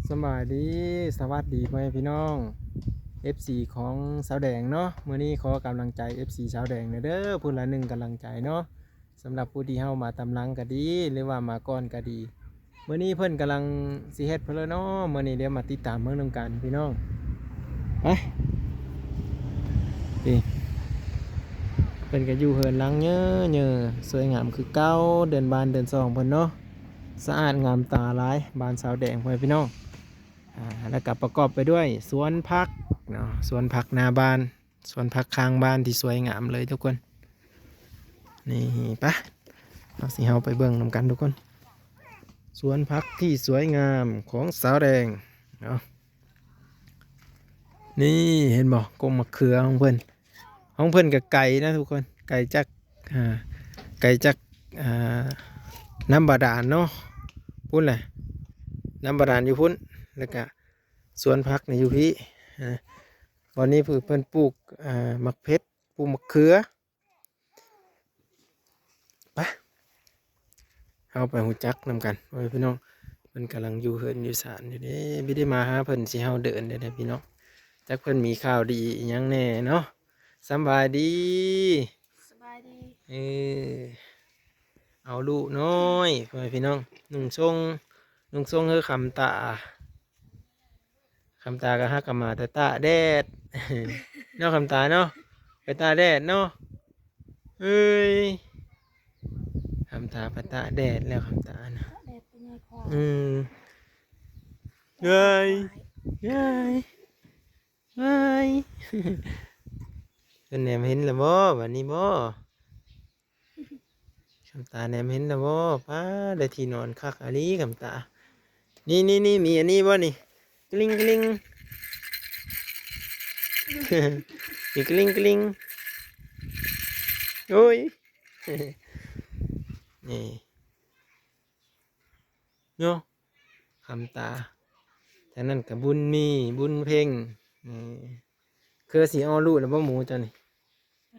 ສະບາຍດີ ສະຫວັດດີພໍ່ແມ່ພີ່ນ້ອງ ເອັຟຊີ ຂອງສາວແດງເນາະ. ມື້ນີ້ຂໍກຳລັງໃຈ ເອັຟຊີ ສາວແດງແດ່ເດີ ຜູ້ລະໜຶ່ງກຳລັງໃຈເນາະ. ສຳລັບຜູ້ທີ່ເຮົາມາຕາມຫຼັງກໍດີ ຫຼືວ່າມາກ່ອນກໍດີ ມື້ນີ້ເພິ່ນກຳລັງຊິເຮັດເພິ່ນເລີເນາະ. ມື້ນີ້ດຽວມາຕິດຕາມເບິ່ງນຳກັນພີ່ນ້ອງ ໄປ. ນີ້ ເພິ່ນກໍຢູ່ເຮືອນຫຼັງເຍີໆ ສວຍງາມຄືເກົ່າ ເຮືອນບ້ານເຮືອນຊ່ອງເພິ່ນເນາະ. ສະອາດງາມຕາຫຼາຍ ບ້ານສາວແດງ ພໍ່ແມ່ພີ່ນ້ອງ. ອ່າ ແລ້ວກໍປະກອບໄປດ້ວຍສວນຜັກເນາະ ສວນຜັກໜ້າບ້ານ ສວນຜັກຂ້າງບ້ານທີ່ສວຍງາມເລີຍທຸກຄົນ. ນີ້ ໄປ ເຮົາຊິເຮົາໄປເບິ່ງນຳກັນທຸກຄົນ ສວນຜັກທີ່ສວຍງາມຂອງສາວແດງເນາະ. ນີ້ເຫັນບໍ່ ກົກໝາກເຂືອຂອງເພິ່ນ ຂອງເພິ່ນກໍໄກນະທຸກຄົນ ໄກຈາກ ອ່າ ໄກຈາກ ອ່າ ນ້ຳບາດານເນາະ ພຸ້ນແຫຼະ ນ້ຳບາດານຢູ່ພຸ້ນ ແລ້ວກະສວນຜັກນີ້ຢູ່ພີ້ ອ່າ ບ່ອນນີ້ເພິ່ນ ເພິ່ນປູກ ອ່າ ໝາກເຜັດ ປູກໝາກເຂືອ. ໄປ ເຮົາໄປຮູ້ຈັກນຳກັນ ໂອ້ຍ ພີ່ນ້ອງ ເພິ່ນກຳລັງຢູ່ເຮືອນຢູ່ຊານຢູ່ເດ້. ບໍ່ໄດ້ມາຫາເພິ່ນ ຊິເຮົາເດີນເດ້ພີ່ນ້ອງ ຈັກເພິ່ນມີຂ່າວດີອີ່ຫຍັງແດ່ເນາະ. ສຳບາຍດີ ສະບາຍດີ. ເອີ ເອົາລູກນ້ອຍ ພໍ່ແມ່ພີ່ນ້ອງ ນຸ່ງຊົງ ນຸ່ງຊົງຄືຄຳຕາ ຄຳຕາກໍຫາກະມາແຕ່ຕາກແດດເນາະ ຄຳຕາເນາະ ໄປຕາກແດດເນາະ. ເອີຍ ຄຳຕາໄປຕາກແດດແລ້ວ ຄຳຕານະ ຕາກແດດເປັນໄງຄວາຍ ອືມ ເອີຍ ເອີຍ ເອີຍ ເພິ່ນແນມເຫັນແລ້ວບໍ່ ບາດນີ້ບໍ່? ຄຳຕາແນມເຫັນແລ້ວບໍ່? ປ້າ ໄດ້ທີ່ນອນຄັກອີ່ຫຼີ ຄຳຕາ. ນີ້ໆໆ ມີອັນນີ້ບໍ່ນີ້? ກະລິງກະລິງ ມີກະລິງກະລິງ ໂອ້ຍ ນີ້ ເນາະ ຄຳຕາ. ທາງນັ້ນກະບຸນມີ ບຸນເພັງ ນີ້ ຄືຊິເອົາລູກແລ້ວບໍ່ໝູເຈົ້ານີ້?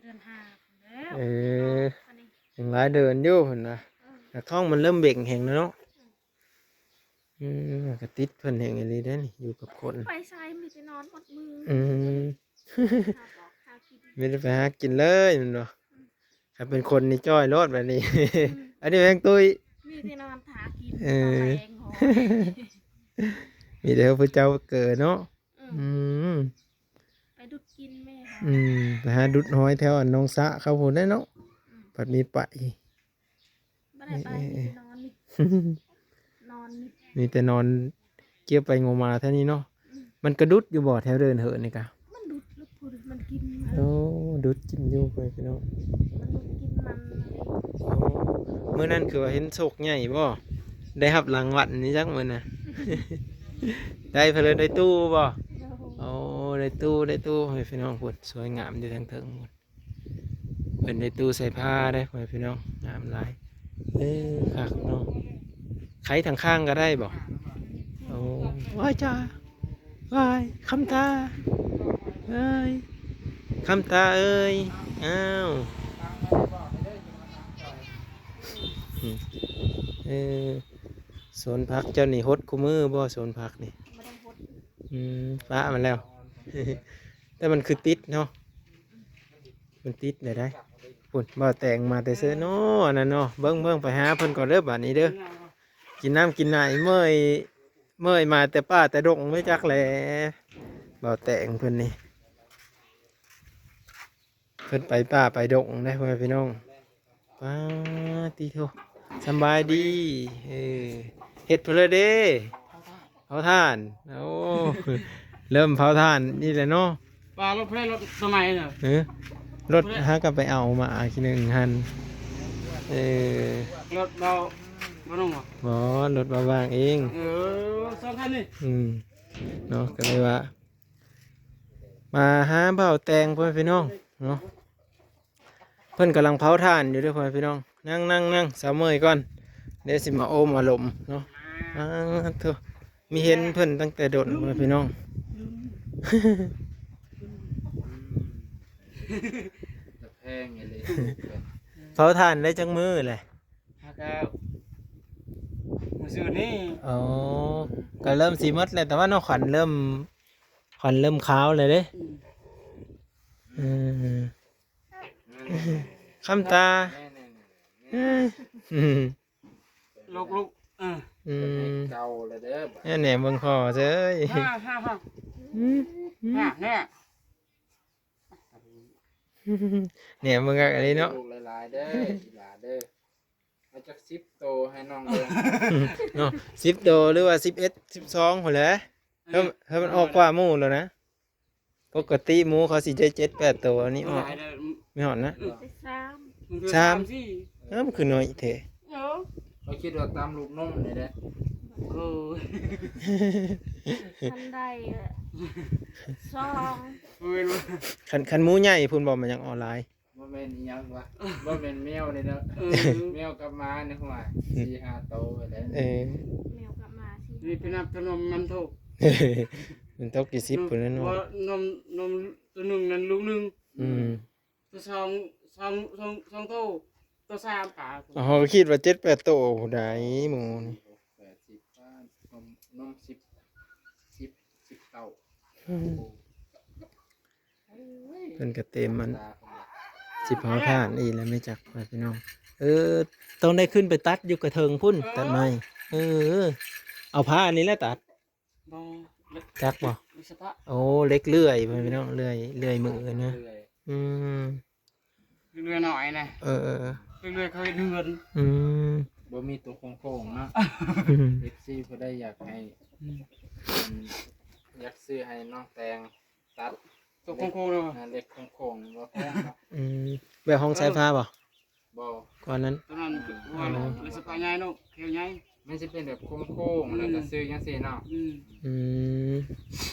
ເດືອນຫ້າພຸ້ນແລ້ວ ເອີ ອັນນີ້ຍັງຫຼາຍເດືອນຢູ່ເພິ່ນວ່າ ເອີ ແຕ່ທ້ອງມັນເລີ່ມເບັ່ງແຮງແລ້ວເນາະ. ອືມ ອືມ ກະຕິດເພິ່ນແຮງອີ່ຫຼີເດ້ນີ້ ຢູ່ກັບຄົນ ໄປໃສມີແຕ່ນອນໝົດມື້. ອືມ ຫາບອກຫາກິນ ມີແຕ່ໄປຫາກິນເລີຍແມ່ນບໍ່? ອືມ ຄັນເປັນຄົນນີ້ຈ້ອຍໂລດບາດນີ້. ອືມ ອັນນີ້ແມ່ງຕຸ້ຍ ມີແຕ່ນອນຖ້າກິນ ເອີ ຕອນແລງ ມີແຕ່ຜູ້ເຈົ້າເກີເນາະ. ອືມ ອືມ ໄປດຸດກິນແມ່ ອືມ ໄປຫາດຸດຫອຍແຖວອັນໜອງສະເຂົາພຸ້ນແຫຼະເນາະ. ອືມ ພັດມີໄປ ບໍ່ໄດ້ໄປ ເອີ ມີແຕ່ນອນນີ້ ນອນນີ້ ມີແຕ່ນອນ ກຽວໄປງົວມາແຖວນີ້ເນາະ. ອືມ ມັນກະດຸດຢູ່ບໍ່ ແຖວເດີ່ນເຫີນນີ້ກະ? ມັນດຸດລູກພຸ້ນ ມັນກິນ ໂອ້ ດຸດກິນຢູ່ ພໍ່ແມ່ພີ່ນ້ອງ ມັນດຸດກິນມັນ. ໂອ້ ມື້ນັ້ນຄືວ່າເຫັນໂຊກໃຫຍ່ບໍ່ ໄດ້ຮັບລາງວັນນີ້ຈັກມື້ນະ? ໄດ້ເພິ່ນເລີຍ ໄດ້ຕູ້ບໍ່? ໂອ້ ໄດ້ຕູ້ ໄດ້ຕູ້ ພໍ່ແມ່ພີ່ນ້ອງພຸ້ນ ສວຍງາມຢູ່ທາງເທິງພຸ້ນ. ເພິ່ນໄດ້ຕູ້ໃສ່ຜ້າເດ້ ພໍ່ແມ່ພີ່ນ້ອງ ງາມຫຼາຍ. ເອີ ຄັກເນາະ ໄຂທາງຂ້າງກໍໄດ້ບໍ່? ໂອ້ ວ້າຍຈ້າ ວ້າຍ ຄຳຕາເອີຍ ຄຳຕາເອີຍ ອ້າວ ເອີ ສວນຜັກເຈົ້ານີ້ຫົດຄູ່ມື້ບໍ່ ສວນຜັກນີ້? ບໍ່ໄດ້ຫົດ ອືມ ປະມັນແລ້ວ ແຕ່ມັນຄືຕິດເນາະ. ມັນຕິດໄດ້ໄດ໋. ພຸ້ນ ບ່າວແຕງມາແຕ່ເຊີເນາະ ອັນນັ້ນເນາະ. ເບິ່ງໆ ໄປຫາເພິ່ນກ່ອນເດີບາດນີ້ເດີ. ກິນນ້ຳກິນໃນ ເມື່ອຍ ເມື່ອຍມາແຕ່ປ່າແຕ່ດົງ ບໍ່ຈັກແຫຼະ. ບ່າວແຕງເພິ່ນນີ້ ເພິ່ນໄປປ່າໄປດົງເດ້ ພໍ່ແມ່ພີ່ນ້ອງ. ປາຕິໂທ ສຳບາຍດີ. ເອີ ເຮັດເພິ່ນເລີຍເດ້ ເຜົາຖ່ານ. ໂອ້ ເລີ່ມເຜົາຖ່ານນີ້ແຫຼະເນາະ. ວ່າລົດເພິ່ນລົດສະໄໝນະ. ເອີ ລົດຫາກໍໄປເອົາມາອີກໜຶ່ງຫັ້ນ. ເອີ ລົດເບົາ ບໍ່ໜຸ່ງບໍ່? ບໍ່ ລົດເບົາຫວ່າງເອງ. ເອີ ສອງຄັນນີ້. ອືມ ເນາະ ກໍເລີຍວ່າ ມາຫາບ່າວແຕງ ພໍ່ແມ່ພີ່ນ້ອງເນາະ. ເພິ່ນກຳລັງເຜົາຖ່ານຢູ່ເດີ ພໍ່ແມ່ພີ່ນ້ອງ. ນັ່ງໆໆ ສາວເມີຍກ່ອນ ດຽວຊິມາໂອ້ມາລົມເນາະ. ອ້າໂທ້ ມີເຫັນເພິ່ນຕັ້ງແຕ່ດົນ ພໍ່ແມ່ພີ່ນ້ອງ. ແພງອີ່ຫຼີ. ເຜົາຖ່ານໄດ້ຈັກມື້ແຫຼະ? ຫ້າເກົ້າ ມື້ ຊື່ນີ້. ອໍ ກໍເລີ່ມຊິໝົດແລ້ວ ແຕ່ວ່ານ້ອງຂວັນເລີ່ມ ຂວັນເລີ່ມຄາວແລ້ວເດ້. ອືມ ເອີ ຄຳຕາ ແນ່ໆໆໆ ເອີ ອືມ ລຸກໆ ເອີ ອືມ ເກົ່າແລ້ວເດີ ແນ່ໆ ເບິ່ງພໍ່ເຊີຍ ອືມ ອືມ ແນ່ໆ ແນ່ເບິ່ງຄັກອີ່ຫຼີເນາະ ລູກຫຼາຍໆເດີ ອີຫຼາເດີ. ເອົາຈັກສິບໂຕໃຫ້ນ້ອງເບິ່ງເນາະ ສິບໂຕ ຫຼືວ່າສິບເອັດ ສິບສອງພຸ້ນແຫຼະ ໃຫ້ມັນອອກກວ່າໝູ່ແລ້ວນະ. ປົກກະຕິໝູ່ເຂົາຊິໄດ້ເຈັດແປດໂຕ ອັນນີ້ອອກ ຫຼາຍເດີ ໄມ່ຮອດນະ ສາມ ສາມ ເອີ ມັນຄືໜ້ອຍແທ້ ເອີ ຂ້ອຍຄິດວ່າຕາມລູກນົມນີ້ແຫຼະ ໂອ້ຍ ຄັນໄດ້ສອງ ເອີ ຄັນ ຄັນໝູໃຫຍ່ພຸ້ນບໍ່ ມັນຍັງອອກຫຼາຍ. ບໍ່ແມ່ນອີ່ຫຍັງວະ ບໍ່ແມ່ນແມວເດ້ເນາະ ເອີ ແມວກັບໝານີ້ ຫ້ວຍ ສີ່ຫ້າໂຕແຫຼະ ເອີ ແມວກັບໝາສີ່ ນີ້ໄປນັບຂະໜົມມັນໂທກ ມັນຕົກຢູ່ສິບພຸ້ນແຫຼະເນາະ ບໍ່ ນົມ ນົມໂຕໜຶ່ງນັ້ນລູກໜຶ່ງ ອືມ ໂຕສອງ ສອງ ສອງ ສອງໂຕ ໂຕສາມປາ ເຮົາກໍຄິດວ່າເຈັດແປດໂຕໃດໝູນີ້ ຫົກ ແປດ ສິບ ປາ ນົມ ນົມສິບ ສິບ ສິບເຕົ້າ ອືມ. ເພິ່ນກໍເຕັມມັນ ຊິເຜົາຖ່ານອີກແລ້ວແມ່ຈັກ ພໍ່ແມ່ພີ່ນ້ອງ ເອີ ຕ້ອງໄດ້ຂຶ້ນໄປຕັດຢູ່ກະເທິງພຸ້ນ ຕັດໄມ້ ເອີ ເອົາຜ້ານີ້ແຫຼະຕັດ ບໍ່ ຈັກບໍ່ ໂອ້ ເຫຼັກເລື່ອຍ ພໍ່ແມ່ພີ່ນ້ອງ ເລື່ອຍ ເລື່ອຍມືນະ ເລື່ອຍ ອືມ ເລື່ອຍນ້ອຍນະ ເອີໆໆ ເລື່ອຍເຂົາເຮັດເຮືອນ ອືມ ບໍ່ມີໂຕໂຄ້ງໆເນາະ ເອັຟຊີ ຜູ້ໃດຢາກໃຫ້ ອືມ ຢາກຊື້ໃຫ້ນ້ອງແຕງ ຕັດ ໂຕໂຄ້ງໆເນາະ ເຫຼັກໂຄ້ງໆ ບໍ່ແພງເນາະ ອືມ ແບບຫ້ອງສາຍຟ້າບໍ່? ບໍ່ ກ່ອນນັ້ນ ຕອນນັ້ນ ອໍ ເລີຍສະພາໃຫຍ່ເນາະ ແຂວໃຫຍ່ ມັນຊິເປັນແບບໂຄ້ງໆ ອືມ ແລ້ວກໍຊື້ຈັ່ງຊີ້ເນາະ ອືມ ອືມ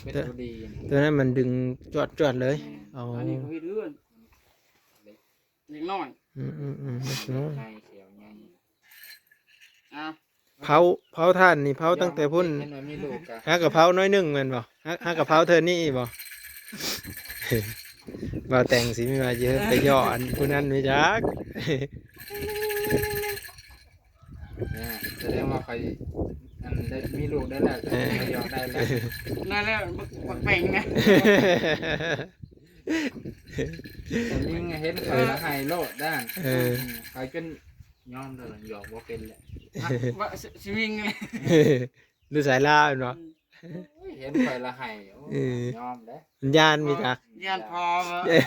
ເປັນຕົວດີ ຕົວນັ້ນມັນດຶງຈວດໆເລີຍ ແມ່ນ ອໍ ອັນນີ້ເຂົາເຮັດເຮືອນ ເຫຼັກ ເຫຼັກນ້ອຍ ອືມໆໆ ເຫຼັກນ້ອຍ ໃຫຍ່ ແຂວໃຫຍ່ ອ່າ ເຜົາ ເຜົາຖ່ານນີ້ເຜົາຕັ້ງແຕ່ພຸ້ນ ເຮັດໃຫ້ໜ້ອຍມີລູກກະ ຫາກະເຜົາໜ້ອຍໜຶ່ງແມ່ນບໍ່? ຫາ ຫາກະເຜົາເທື່ອນີ້ອີກບໍ່? ບ່າວແຕງຊິມີວ່າເຢີ ໄປຍໍ້ອັນຜູ້ນັ້ນໄປຈັກ ອ່າ ສະແດງວ່າຂ້ອຍ ອັນ ໄດ້ມີລູກໄດ້ແລ້ວ ເອີ ໄປຍໍ້ໄດ້ແລ້ວ ນັ້ນແຫຼະ ບັກ ບັກແປງນະ ແຕ່ຍິງເຫັນຂ້ອຍລະໄຫ້ໂລດດ້ານ ເອີ ຂ້ອຍຈົນ ຍອມແລ້ວ ຫຍອກບໍ່ເປັນແຫຼະ ວ່າຊິ ຊິວິງ ຫຼືສາຍລາວແມ່ນບໍ່? ອືມ ໂອ້ຍ ເຫັນຂ້ອຍລະໄຫ້ ໂອ້ຍ ເອີ ຍອມເດ້ ຢ້ານມີກະ ຢ້ານພໍ່ ເອີ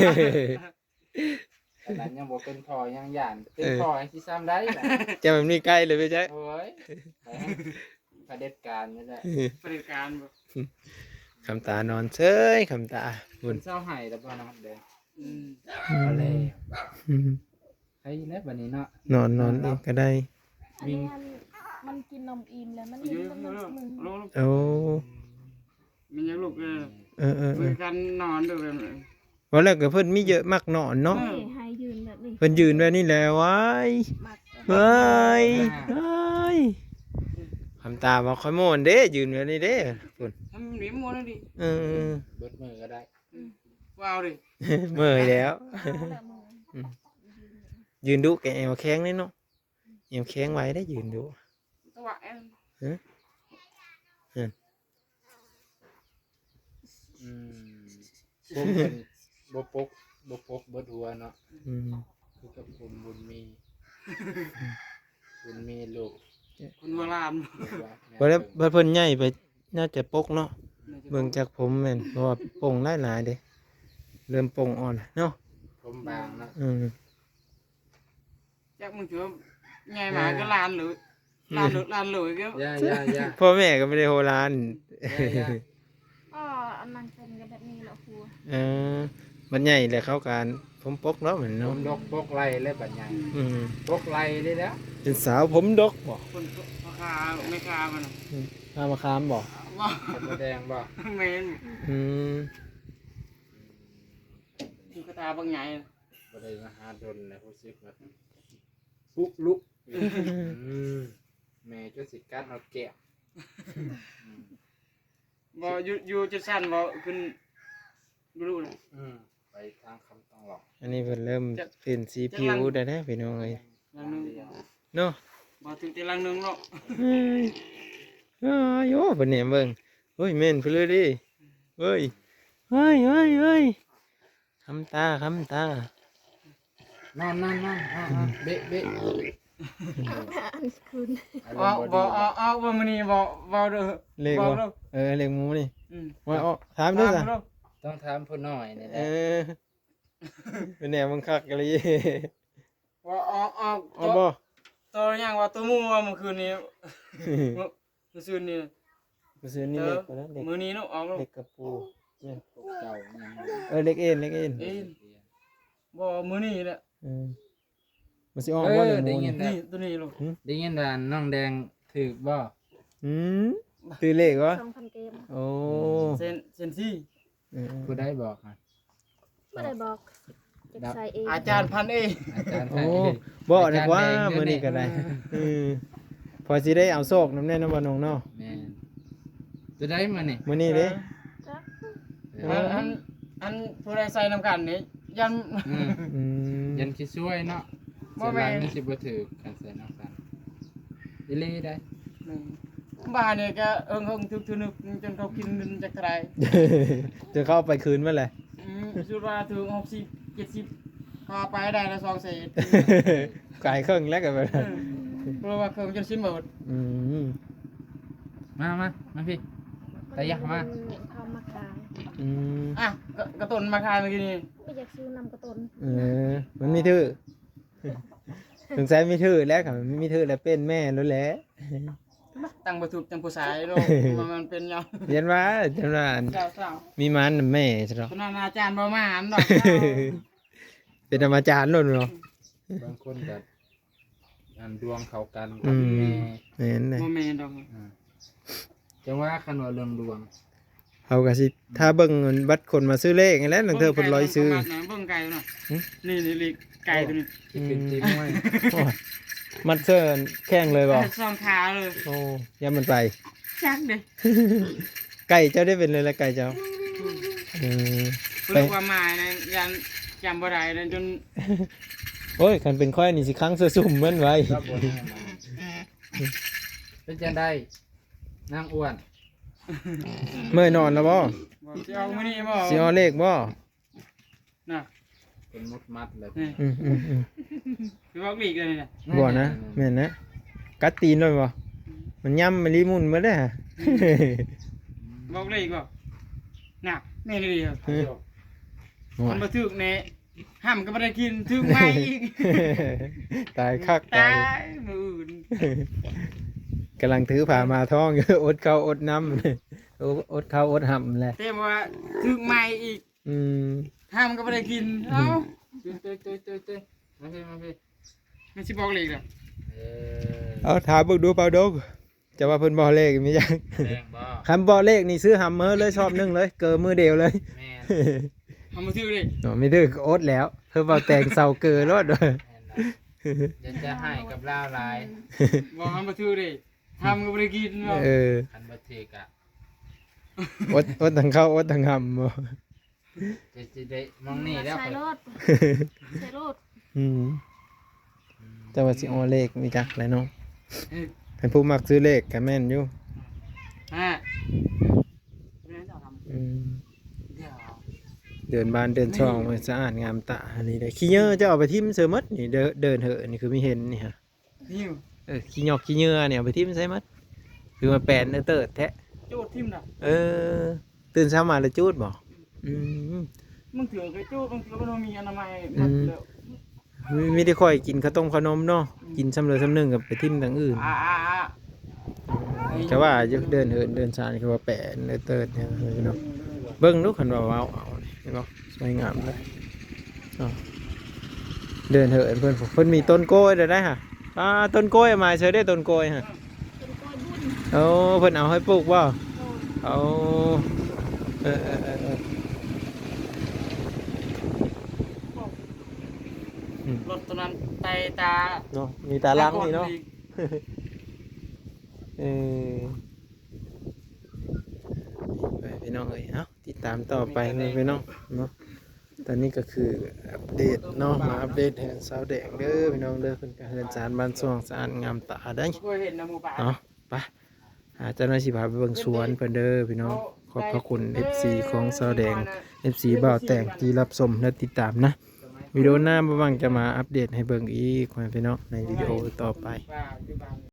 ຂະໜາດຍັງບໍ່ເປັນພໍ່ຍັງຢ້ານ ເປັນ ເອີ ພໍ່ຍັງຊິຊ້ຳໄດ້ລະ ຈະມັນມີໄກ່ເລີຍໄປຈັກ ໂອ້ຍ ຜະເດັດການນີ້ແຫຼະ ຜະເດັດການບໍ່ ຄຳຕານອນເຊີຍ ຄຳຕາ ເພິ່ນເຊົາໄຫ້ແລ້ວບໍ່ນອນເດ້ ອືມ ອືມ ອືມ ໄດ້ແລ້ວບັດນີ້ເນາະ ນອນ ນອນອີກກໍໄດ້ ວິງ ອັນນີ້ມັນ ມັນກິນນົມອີ່ມແລ້ວ ມັນ ໂອ້ ມັນຍັງລຸກເລີຍ ເອີໆໆ ມີການນອນດ້ວຍແບບນີ້ ວ່າແລ້ວກໍເພິ່ນມີເຢີະມັກນອນເນາະ ເອີ ໃຫ້ຢືນແບບນີ້ ເພິ່ນຢືນແບບນີ້ແຫຼະ ວ້າຍ ມັກ ເອີຍ ອ່າ ເອີຍ ຄຳຕາວ່າຂ້ອຍມ່ວນເດ້ ຢືນແບບນີ້ເດ້ ພຸ້ນ ທຳນີ້ມ່ວນດີ ເອີ ເບິດມື້ກໍໄດ້ ອືມ ວ້າວເດ້ ເມື່ອຍແລ້ວ ເອົາແລ້ວເມື່ອຍ ອືມ ຢືນດຸແກແອວແຂງເດ້ເນາະ ແອວແຂງໄວເດ້ຢືນດຸ ຕະວະແອວ ຮະ ຮະ ອືມ ຜົມເພິ່ນບໍ່ປົກ ບໍ່ປົກເບິດຫົວເນາະ ອືມ ຄືກັບຜົມບຸນມີ ບຸນມີລູກ ຄົນຫົວລ້ານ ບໍ່ໄດ້ ບໍ່ໄດ້ ເພິ່ນໃຫຍ່ໄປ ໜ້າຈະປົກເນາະ ໜ້າຈະປົກ ເບິ່ງຈາກຜົມແມ່ນ ເພາະວ່າປົງຫຼາຍໆເດ້ ເລີ່ມປົງອ່ອນເນາະ ຜົມບາງເນາະ ອືມ ຈັກມັນຊິໃຫຍ່ມາກໍລ້ານເລີຍ ລ້ານເລີຍ ລ້ານເລີຍກໍ ຢ່າໆໆ ພໍ່ແມ່ກໍບໍ່ໄດ້ໂຫລ້ານ ຢ່າໆ ອໍ ອັນນັ້ນເປັນກໍແບບນີ້ແຫຼະຄູ ເອີ ບັດໃຫຍ່ແລ້ວເຂົາກໍຜົມປົກເນາະ ແມ່ນເນາະ ຜົມດົກປົກໄລ່ແລ້ວບັດໃຫຍ່ ອືມ ປົກໄລ່ເດ້ແລ້ວ ເປັນສາວຜົມດົກບໍ່ ຄົນພໍ່ຄ້າແມ່ຄ້າມັນ ອືມ ຂ້າມະຂາມບໍ່ ບໍ່ ໄຂ່ມົດແດງບໍ່ ແມ່ນ ອືມ ຄືກະຕາບັກໃຫຍ່ ບໍ່ໄດ້ມາຫາດົນແລ້ວ ຮູ້ສຶກວ່າປຸລຸ ອືມ ແມ່ຈົນຊິກັດເອົາແກ້ມ ອືມ ບໍ່ ຢູ່ ຢູ່ຈຸດຊັ້ນບໍ່ ຂຶ້ນບໍ່ຮູ້ນະ ອືມ ໄປທາງຄຳຕ້ອງຫຼອກ ອັນນີ້ເພິ່ນເລີ່ມ ຈະ ເປັນສີຜິວ ຈະຫຼັງ ແລ້ວນະ ພີ່ນ້ອງເອີຍ ຫຼັງໜຶ່ງ ເນາະ ເອົາຖືກແຕ່ຫຼັງໜຶ່ງເນາະ. ເຮີ້ຍ ເຮີ້ຍ ໂອ້ ເພິ່ນແນມເບິ່ງ. ເຮີ້ຍ ແມ່ນເພິ່ນເລີຍເດ້. ເຮີ້ຍ ເຮີ້ຍ ເຮີ້ຍ ເຮີ້ຍ ຄຳຕາ ຄຳຕາ. ນອນ ນອນ ນອນ ນອນ ນອນ ເບະ ເບະ. ອອກບໍ່ ອອກ ອອກບໍ່ມື້ນີ້ ເວົ້າ ເວົ້າເດີ ເລກບໍ່ ບອກເດີ. ເອີ ເລກໝູນີ້. ອືມ ວ່າອອກ ຖາມເດີ ຖາມເດີ. ຕ້ອງຖາມຜູ້ນ້ອຍນີ້ແຫຼະ. ເອີ ເປັນແນວມັນຄັກອີ່ຫຼີ. ວ່າອອກ ອອກ ອອກບໍ່? ໂຕຫຍັງວ່າ ໂຕໝູວ່າມື້ຄືນນີ້ ມື້ ມື້ຊືນນີ້ ມື້ຊືນນີ້ ເອີ ເລກ ມື້ນີ້ເນາະ ອອກເນາະ ເລກກະປູ ແມ່ນ ເຈົ້າຫຍັງ ເອີ ເລກເອັນ ເລກເອັນ ເອັນ ບໍ່ ມື້ນີ້ແຫຼະ. ອືມ ມັນຊິອອກບໍ່ ເອີ ເລກໝູນີ້? ໄດ້ຍິນແລ້ວ ນີ້ ໂຕນີ້ລູກ. ຫື? ໄດ້ຍິນວ່ານ້ອງແດງຖືກບໍ່? ຫື? ຖືກເລກບໍ່? ສອງພັນກີບ. ໂອ້ ເຊັນ ເຊັນຊີ. ເອີ ຜູ້ໃດບອກຫະ? ບໍ່ໄດ້ບອກ ຈັກໃສ່ເອງ ອາຈານພັນເອງ. ອາຈານ ໂອ້ ພັນເອງ ບອກແດ່ກວ່າ ອາຈານແດງ ມື້ນີ້ກໍໄດ້. ເອີ ພໍຊິໄດ້ເອົາໂຊກນຳແດ່ເນາະ ບ່າວໜົງເນາະ. ແມ່ນ ຕົວໃດມື້ນີ້? ມື້ນີ້ເດ້. ເອີ ອັນ ອັນ ອັນຜູ້ໃດໃສ່ນຳກັນນີ້ ຢ້ານ ອືມ ຢ້ານຊິຊວຍເນາະ. ບໍ່ແມ່ນ ສ່ວນຫຼາຍມັນຊິບໍ່ຖືກ ຄັນໃສ່ນຳກັນ ອີ່ຫຼີໄດ໋. ແມ່ນ ບ້ານນີ້ກໍເອີງໆ ຖືກຖືກ ຈົນເຂົາກິນເງິນຈັກເທົ່າໃດ ຈົນເຂົາເອົາໄປຄືນໝົດແຫຼະ. ອືມ ສົມມຸດວ່າຖືກຫົກສິບ ເຈັດສິບ ເຂົາເອົາໄປໄດ້ລະສອງແສນ ກາຍເຄິ່ງແລ້ວກໍແບບ ເອີ ເພາະວ່າເຄິ່ງຈົນຊິໝົດ. ອືມ ມາ ມາ ມາພີ້ ຕາຢາກມາ ເຂົາມາຂາຍ. ອືມ ອ່ະ ກະ ກະຕົນມາຂາຍມື້ກີ້ນີ້ ບໍ່ຢາກຊື້ນຳກະຕົນ. ເອີ ມັນມີຖືກ ສົງໄສມີຖືກແລ້ວ ຄັນມັນມີຖືກແລ້ວເປັນແມ່ໂລດແຫຼະ. ຕັ້ງບໍ່ຖືກຈັ່ງຜູ້ຊາຍໂລດ ວ່າມັນເປັນຫຍັງ ຢ້ານວ່າ ຢ້ານວ່າ ເຈົ້າ ເຈົ້າ ມີມານນຳແມ່ຊະດອກ. ຕົວນັ້ນອາຈານບໍ່ມາຫັ້ນດອກ ເປັນອາຈານໂລດເນາະ. ບາງຄົນກໍອັນດວງເຂົ້າກັນ ອືມ ກັບແມ່ ແມ່ນເດ້ ບໍ່ແມ່ນດອກ. ອ່າ ຈັ່ງວ່າຄັນວ່າເລື່ອງດວງ ເຮົາກໍຊິຖ້າເບິ່ງບັດຄົນມາຊື້ເລກນີ້ແຫຼະ ລາງເທື່ອເພິ່ນລອຍຊື້. ເບິ່ງໄກເນາະ. ຫຶ? ນີ້ ນີ້ເລກໄກຕົວນີ້ ຊິຂຶ້ນຕີມວຍ. ໂອ້ຍ ມັດເຊີແຂ່ງເລີຍບໍ່? ສອງຂາເລີຍ. ໂອ້ ຢ້ານມັນໄປ ຈັກເດ້. ໄກ່ເຈົ້າໄດ້ເປັນເລີຍລະ ໄກ່ເຈົ້າ. ອືມ ເອີ ເພິ່ນວ່າມານະ ຢ້ານຈຳບໍ່ໄດ້ນະ ຈົນ ໂອ້ຍ ຄັນເປັນຂ້ອຍນີ້ຊິຂັງເສື້ອຊຸ່ມມັນໄວ້. ເປັນຈັ່ງໃດ ນາງອ້ວນ ເມື່ອຍນອນແລ້ວບໍ່? ຊິເອົາມື້ນີ້ບໍ່? ຊິເອົາເລກບໍ່? ນະ ເປັນໝົດມັດແລ້ວ. ອືມ ອືມ ອືມ ຊິບອກເລກເລີຍນະ. ບໍ່ນະ ແມ່ນນະ ກັດຕີນໂລດບໍ່? ອືມ ມັນຍຳມາລີໝຸ່ນໝົດເດ້. ອືມ ບອກເລກບໍ່? ນະ ແມ່ນອີ່ຫຼີ. ໂອ້ຍ ມັນບໍ່ຖືກແນ່ ຫ້ຳກໍບໍ່ໄດ້ກິນ ຖືກໃໝ່ອີກ. ຕາຍຄັກ ຕາຍ ຕາຍມື້ອື່ນ ກຳລັງຖືຜ້າມາທ້ອງຢູ່ ອົດເຂົ້າອົດນ້ຳ ອົດເຂົ້າອົດຫ້ຳແຫຼະ ແຕ່ວ່າຖືກໃໝ່ອີກ. ອືມ ຫ້ຳກໍບໍ່ໄດ້ກິນ. ອືມ ເອົ້າ ເຕີຍໆໆໆ ມາພີ້ ມາພີ້ ມັນຊິບອກເລກລະ. ເອີ ເອົາ ຖາມເບິ່ງດູ ເປົາດົງ. ຈະວ່າເພິ່ນບອກເລກມີຫຍັງ? ແມ່ນບໍ່? ຄັນບອກເລກນີ້ຊື້ຫ້ຳເມີເລີຍຊອບໜຶ່ງເລີຍ ເກີມື້ດຽວເລີຍ. ແມ່ນ ຫ້ຳບໍ່ຖືກເດ້. ໂອ້ ມີຖືກກໍອົດແລ້ວ ເພິ່ນເວົ້າແຕ່ງເຊົາເກີໂລດ. ແມ່ນລະ ຢ່າຈະໃຫ້ກັບລາວຫຼາຍ. ບໍ່ ຫ້ຳບໍ່ຖືກເດ້ ຫ້ຳກໍບໍ່ໄດ້ກິນເນາະ. ເອີ ຄັນບໍ່ຖືກກະ ອົດ ອົດທັງເຂົ້າ ອົດທັງຫ້ຳບໍ່? ຈະ ຈະໄດ້ມອງນີ້ແລ້ວ ໃສ່ໂລດ ໃສ່ໂລດ. ອືມ ແຕ່ວ່າຊິເອົາເລກນີ້ຈັກແຫຼະເນາະ. ເອີ ໃຫ້ຜູ້ມັກຊື້ເລກກໍແມ່ນຢູ່. ອືມ ເດີ່ນບ້ານເດີ່ນຊ່ອງ ມັນສະອາດງາມຕາ. ອັນນີ້ໄດ້ ຂີ້ເຫຍື້ອເຈົ້າເອົາໄປຖິ້ມເສີໝົດນີ້ ເດີ່ນ ເດີ່ນເຫີນີ້ ຄືມີເຫັນນີ້ຫະ. ຫິ້ວ ເອີ ຂີ້ຫຍອກຂີ້ເຫຍື້ອນີ້ເອົາໄປຖິ້ມໃສໝົດ? ຄືວ່າແປນເຕີດແທ້ ຈູດຖິ້ມນະ. ເອີ ຕື່ນເຊົ້າມາແລ້ວຈູດບໍ່? ອືມ ບາງເທື່ອກໍຈູດ ບາງເທື່ອມັນບໍ່ມີອະນາໄມ. ອືມ ມັນແລ້ວ ມີ ມີແຕ່ຂ້ອຍກິນເຂົ້າຕົ້ມເຂົ້າໜົມເນາະ. ອືມ ກິນຊຳເລີຊຳໜຶ່ງກໍໄປຖິ້ມທາງອື່ນ. ອ່າໆໆ ແຕ່ວ່າຢູ່ເດີ່ນເຫີນເດີ່ນຊານ ຄືວ່າແປນເຕີດແທ້ເນາະ. ເບິ່ງດູ ຄັນວ່າເວົ້າເອົາ ເຫັນບໍ່? ສວຍງາມເລີຍເນາະ. ເດີ່ນເຫີນເພິ່ນ ເພິ່ນມີຕົ້ນກ້ວຍແລ້ວໄດ໋ຫະ. ອ່າ ຕົ້ນກ້ວຍມາໃສເດ້ ຕົ້ນກ້ວຍຫະ? ຕົ້ນກ້ວຍບຸນ. ໂອ້ ເພິ່ນເອົາໃຫ້ປູກບໍ່? ໂດຍ. ໂອ້ ເອີໆໆໆ ອືມ ລົດຕົວນັ້ນໄຕ່ຕາເນາະ ມີຕາຫຼັງນີ້ເນາະ. ເອີ ໄປພີ່ນ້ອງເອີຍ ເອົ້າ ຕິດຕາມຕໍ່ໄປເນາະພີ່ນ້ອງເນາະ. ຕອນນີ້ກໍຄືອັບເດດເນາະ ມາອັບເດດເຮືອນຊາວແດງເດີພີ່ນ້ອງເດີ ເພິ່ນກໍເຮືອນຊານບ້ານຊ່ວງສະອາດງາມຕາໄດ໋ ເນາະ. ໄປ ອາ ເຈົ້າໜ້າທີ່ຊິພາໄປເບິ່ງສວນເພິ່ນເດີພີ່ນ້ອງ. ຂອບພະຄຸນເອັຟຊີຂອງຊາວແດງ ເອັຟຊີບ່າວແຕງທີ່ຮັບຊົມ ແລະ ຕິດຕາມນະ. ວິດີໂອໜ້າບໍ່ຫວັງຈະມາອັບເດດໃຫ້ເບິ່ງອີກ ພໍ່ແມ່ພີ່ນ້ອງ ໃນວິດີໂອຕໍ່ໄປ.